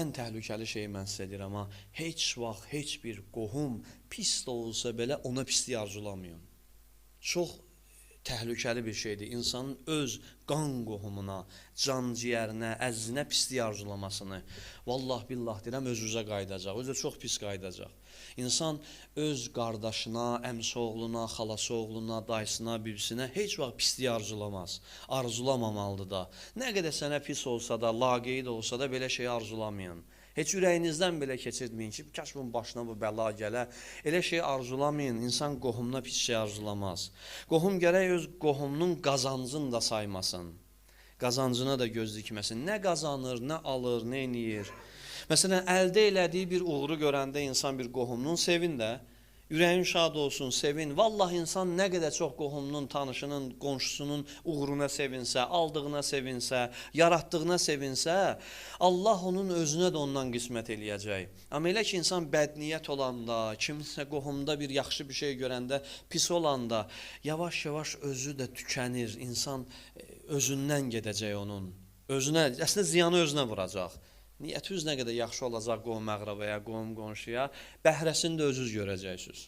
Ən təhlükəli şeyi mən sizə deyirəm ha, heç vaxt heç bir qohum pis də olsa belə ona pislik arzulamayın. Çox təhlükəli bir şeydir. İnsanın öz qan qohumuna, can ciyərinə, əzizinə pislik arzulamasını. Vallah billah deyirəm, öz-özə qayıdacaq. Özü də çox pis qayıdacaq. İnsan öz qardaşına, əmisi oğluna, xalası oğluna, dayısına, bibisinə heç vaxt pislik arzulamaz. Arzulamamalıdır da. Nə qədər sənə pis olsa da, laqeyd olsa da belə şey arzulamayın. Heç ürəyinizdən belə keçirtməyin ki, kaş bunun başına bu bəla gələ. Elə şey arzulamayın. İnsan qohumuna pis şey arzulamaz. Qohum gərək öz qohumunun qazancını da saymasın. Qazancına da göz dikməsin. Nə qazanır, nə alır, nə eləyir. Məsələn, əldə elədiyi bir uğuru görəndə insan bir qohumunun sevin də, ürəyin şad olsun, sevin. Vallahi insan nə qədər çox qohumunun, tanışının, qonşusunun uğuruna sevinsə, aldığına sevinsə, yaratdığına sevinsə, Allah onun özünə də ondan qismət eləyəcək. Amma elə ki, insan bədniyyət olanda, kimsə qohumda bir yaxşı bir şey görəndə, pis olanda, yavaş-yavaş özü də tükənir. İnsan özündən gedəcək onun. Özünə, əslində ziyanı özünə vuracaq. Niyyətiniz nə qədər yaxşı olacaq qohum əqrabaya, qohum qonşuya, bəhrəsini də özünüz görəcəksiniz.